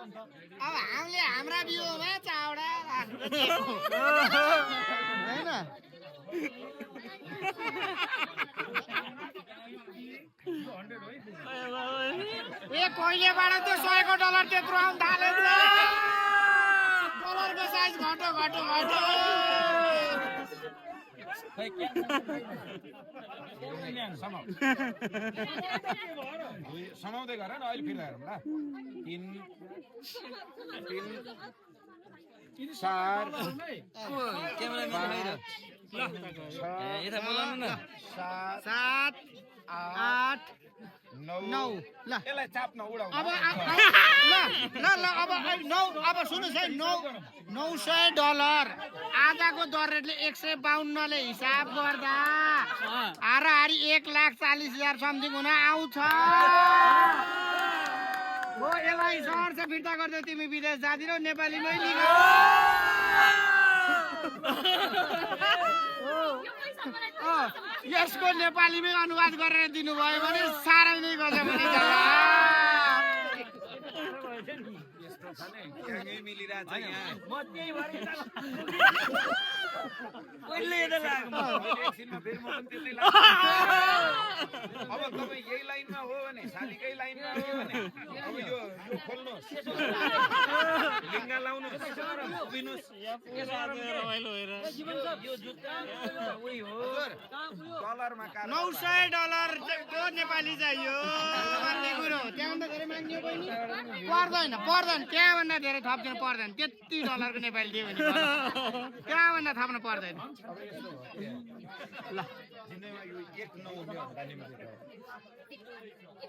अब हामीले हाम्रा बिउमा चाउडा हैन ए कहिलेबाट त्यो 100 को डलर त्यत्रो आउन थालेछ डलरको साइज घट्यो समाउँदै गर न अहिले फेरि हेरौँ ल 3 4 यता बोलाउनु न 7 8 9 ल यसलाई चाप्न उडाउ अब ल अब 9 अब सुन्नुस् है 900 डलर आजको दर रेटले 152 ले हिसाब गर्दा हाराहारी 1,40,000 समथिङ हुन आउँछ हो यसलाई सहर फिर्ता गर्दै तिमी विदेश जादिरौ नेपालीमै लिग यसको नेपालीमै अनुवाद गरेर दिनुभयो भने साह्रै नै गजब हुने अब तपाईँ यही लाइनमा हो भने सालीकै लाइनमा हो भने अब यो खोल्नुहोस् लिङ्गा लाउनुहोस् डलरमा 900 डलर को नेपाली चाहियो भन्ने कुरो त्यहाँभन्दा धेरै माग्ने बहिनी पर्दैन त्यहाँभन्दा धेरै थप्दिनु पर्दैन त्यति डलरको नेपाली दियो भने त्यहाँभन्दा थप्नु पर्दैन ल जिन्दगीमा यो एक नहुनेहरूका निम्ति त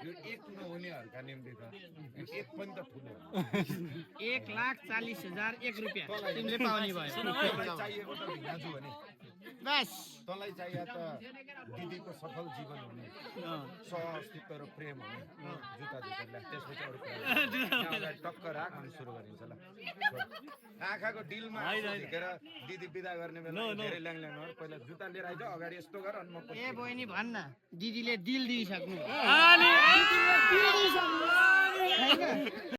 यो एक नहुनेहरूका निम्ति त एक पनि त ठुलो 1,40,000 1 रुपियाँ तिमीले पाउने भयो चाहिएको त दाजु भने बस तँलाई चाहिए त दिदीको सफल जीवन हुने सहअस्तित्व र प्रेम हुने जुत्ता ल्याए त्यसपछि अरू कुरा टक्क राख अनि सुरु गरिन्छ ल आँखाको डिलमा झिकेर दिदी बिदा गर्ने बेला धेरै ल्याङल्याङ पहिला जुत्ता लिएर आइज अगाडि यस्तो गर अनि म ए बहिनी भन्न दिदीले दिल दिइसक्नु